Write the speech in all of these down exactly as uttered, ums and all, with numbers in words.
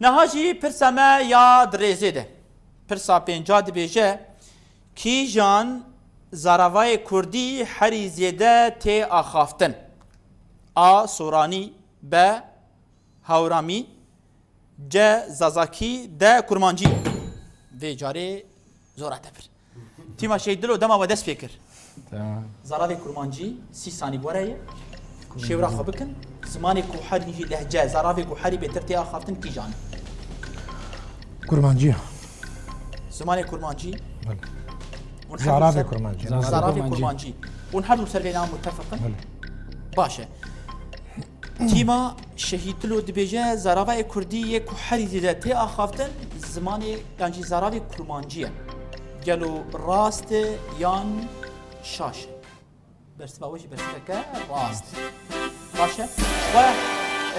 Niha jî pirsa me ya di rêzê de. Pirsa pênca dibêje, kîjan zaravayê kurdî herî zêde tê axaftin? A, soranî, B, hawramî, C, zazakî, D, kurmancî. Vê carê zor e tepir. Tîma Şehîd Dilo, dema we dest pê kir. Tamam. Zaravê kurmancî, sî sanî were ye. Şêwra xwe bikin. Zimanê kuherî jî lehce, zaravê kuherî bêtir tê axaftin kîjan e? Kurmancî. Zimanê kurmancî. Belê. Hûn her du Zaravê ser- kurmancî. Zaravê Zaravê kurmancî. Hûn her du ser vê navê mutefiqin? Belê. Baş e. Tîma Şehîd Dilo dibêje, zaravayê kurdî yê ku herî zêde tê axaftin, zimanê yan jî zaravê kurmancî ye. Gelo rast e yan şaş e? Bersiva we jî bersiveke rast e. Baş e. Xwe,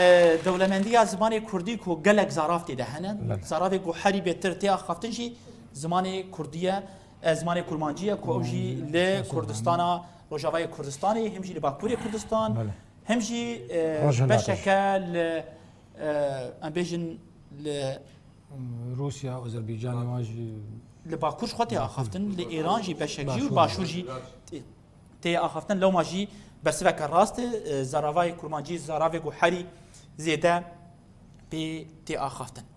e, dewlemendiya zimanê kurdî ku gelek zarav tê de hene, Belê. zaravê ku herî bêtir tê axaftin jî zimanê kurdî ye, e, zimanê kurmancî ye ku ew jî li Kurdistana, Rojavayê Kurdistanê, him jî li Bakurê Kurdistan, Belê. him jî, e, Rojhilat. beşeke li, e, em bêjin li, Rûsya, Azerbaycanê wan jî li Bakur ji xwe tê axaftin, li Êran jî beşek jî û Başûr jî tê, tê axaftin. Lewma jî bersiveke rast e, e, zaravayê kurmancî, zaravê ku herî zêde pê tê axaftin.